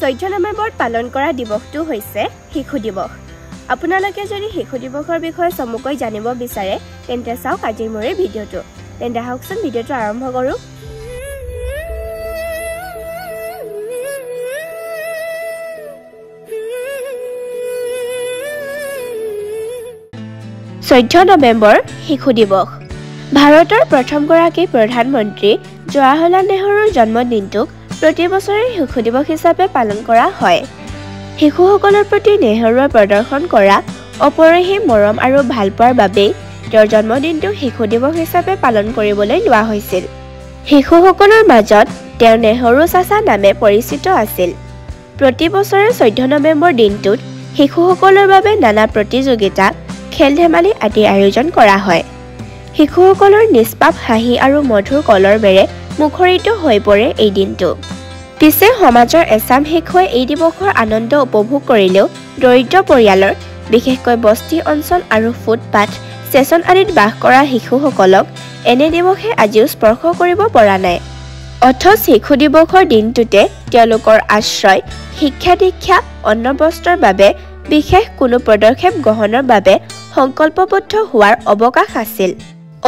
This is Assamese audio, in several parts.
14 নৱেম্বৰত পালন কৰা দিৱসটো হৈছে শিশু দিৱস। আপোনালোকে যদি শিশু দিৱসৰ বিষয়ে চমুকৈ জানিব বিচাৰে তেন্তে চাওক আজিৰ মোৰ এই ভিডিঅ'টো। তেন্তে আহকচোন ভিডিঅ'টো আৰম্ভ কৰোঁ। চৈধ্য নৱেম্বৰ শিশু দিৱস। ভাৰতৰ প্ৰথমগৰাকী প্ৰধানমন্ত্ৰী জৱাহৰলাল নেহৰুৰ জন্মদিনটোক প্ৰতি বছৰে শিশু দিৱস হিচাপে পালন কৰা হয়। শিশুসকলৰ প্ৰতি নেহৰুৱে প্ৰদৰ্শন কৰা অপৰিসীম মৰম আৰু ভালপোৱাৰ বাবেই তেওঁৰ জন্মদিনটো শিশু দিৱস হিচাপে পালন কৰিবলৈ লোৱা হৈছিল। শিশুসকলৰ মাজত তেওঁ নেহৰু চাচা নামে পৰিচিত আছিল। প্ৰতি বছৰে 14 নৱেম্বৰ দিনটোত শিশুসকলৰ বাবে নানা প্ৰতিযোগিতা, খেল ধেমালি আদিৰ আয়োজন কৰা হয়। শিশুসকলৰ নিষ্পাপ হাঁহি আৰু মধুৰ কলৰবেৰে মুখৰিত হৈ পৰে এই দিনটো। পিছে সমাজৰ এচাম শিশুৱে এই দিৱসৰ আনন্দ উপভোগ কৰিলেও দৰিদ্ৰ পৰিয়ালৰ, বিশেষকৈ বস্তি অঞ্চল আৰু ফুটপাথ, ষ্টেচন আদিত বাস কৰা শিশুসকলক এনে দিৱসে আজিও স্পৰ্শ কৰিব পৰা নাই। অথচ শিশু দিৱসৰ দিনটোতে তেওঁলোকৰ আশ্ৰয়, শিক্ষা দীক্ষা, অন্ন বস্ত্ৰৰ বাবে বিশেষ কোনো পদক্ষেপ গ্ৰহণৰ বাবে সংকল্পবদ্ধ হোৱাৰ অৱকাশ আছিল।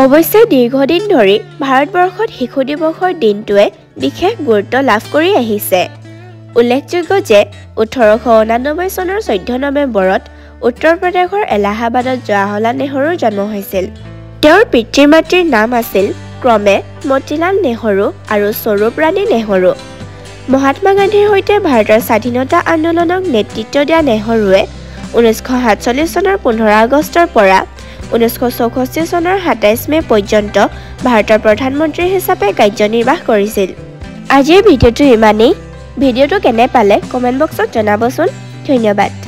অৱশ্যে দীৰ্ঘদিন ধৰি ভাৰতবৰ্ষত শিশু দিৱসৰ দিনটোৱে বিশেষ গুৰুত্ব লাভ কৰি আহিছে। উল্লেখযোগ্য যে 1889 চনৰ 14 নৱেম্বৰত উত্তৰ প্ৰদেশৰ এলাহাবাদত জৱাহৰলাল নেহৰুৰ জন্ম হৈছিল। তেওঁৰ পিতৃ মাতৃৰ নাম আছিল ক্ৰমে মতিলাল নেহৰু আৰু স্বৰূপ ৰাণী নেহৰু। মহাত্মা গান্ধীৰ সৈতে ভাৰতৰ স্বাধীনতা আন্দোলনক নেতৃত্ব দিয়া নেহৰুৱে 1947 চনৰ 15 আগষ্টৰ পৰা 1964 চনৰ 27 মে' পৰ্যন্ত ভাৰতৰ প্ৰধানমন্ত্ৰী হিচাপে কাৰ্যনিৰ্বাহ কৰিছিল। আজিৰ ভিডিঅ'টো ইমানেই। ভিডিঅ'টো কেনে পালে কমেণ্ট বক্সত জনাবচোন। ধন্যবাদ।